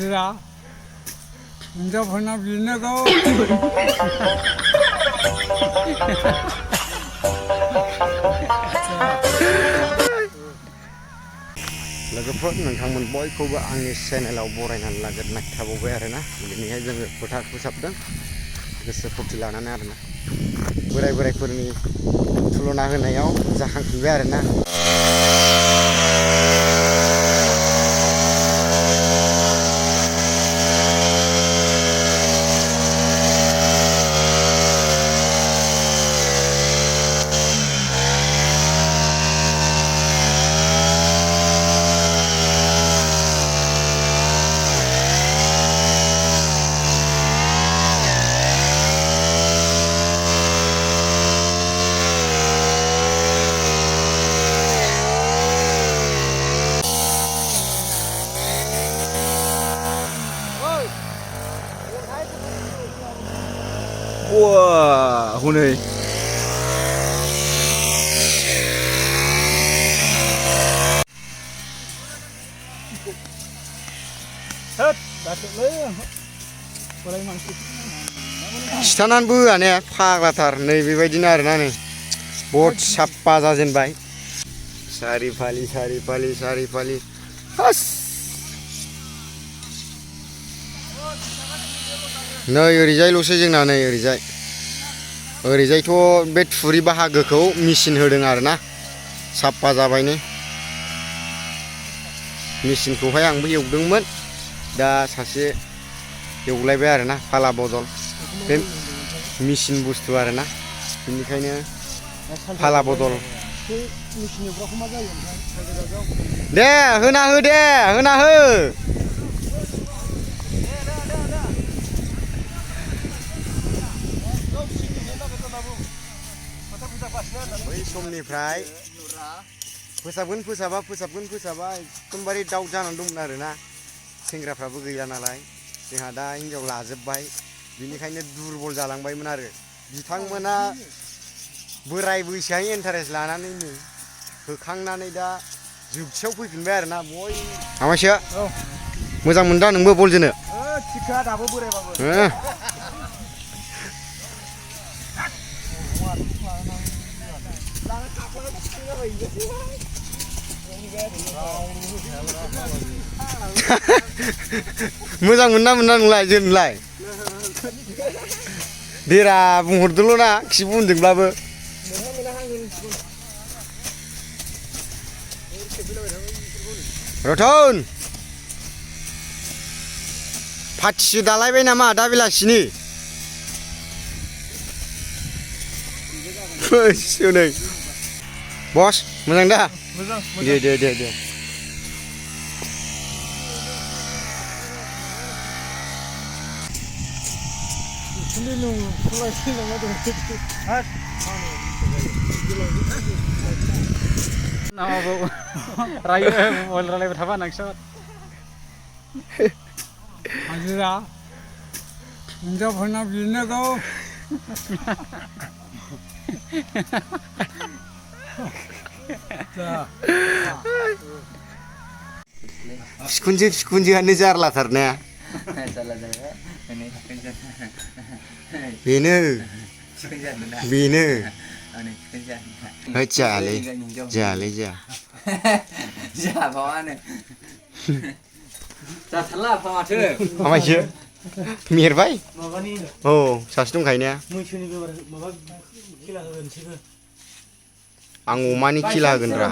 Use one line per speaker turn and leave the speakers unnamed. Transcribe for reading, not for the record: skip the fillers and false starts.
हाजिरा हिनजावफोरना बिनांगौ
लोगोफोर नोंथांमोन बयखौबो आंनि चेनेलाव बरायनानै लाग्रोनाय थाबावबाय आरोना दिनैहाय जोङो फोथार फोसाबदों गोसो फुरथि लानानै आरोना बोराय बोरायफोरनि थुलुना होनायाव जाखांफिनबाय आरोना
Wah, huni.
खिथानानै बोआ ने फाग्लाथार नै बेबायदिनो आरोना नै बहुद साफा जाजेनबाय सारि फालि हास नै ओरैजायल'सो जोंना नै ओरैजायथ' बे थुरि बाहागोखौ मेचिन होदों आरोना साफा जाबाय नै मेचिनखौहाय आंबो एवदोंमोन दा सासे एवलायबाय आरोना फाला बदल बे मेचिन बुस्थु आरोना बेनिखायनो फाला बदल दे होना हो बै समनिफ्राय फोसाबगोन फोसाबा एकदमबारे दाउट जानानै दंमोन आरोना सेंग्राफ्राबो गैला नालाय जोंहा दा हिनजाव लाजोब्बाय बिनिखायनो दुरबल जालांबायमोन आरो बिथांमोना बोराय बैसोआव इन्टारेस्ट लानानै नै होखांनानै दा जोबथियाव फैफिनबाय आरोना बय आमायसो मोजां मोनदा नोंबो बल जोनो
थिखा दाबो बोरायबाबो
मोजां मोनना नोंलाय जोनोलाय देरा बुंहरदोल' ना खिबु उन्दोंब्लाबो रतन पाथिसो दालायबाय नामा दा बेलासिनि नै बस मोजां दा दे
रायो मबाइल रायलायबाय थाबा नोंसोर हाजिरा हिनजावफोरना बिनांगौ
बिखुनजोआनो जारलाथार ने बेनो जायालै
जाबावानो जाथारला माथो
आमायसो मेरबाय औ सासे दंखायो ने आं अमानि खेला होगोन रा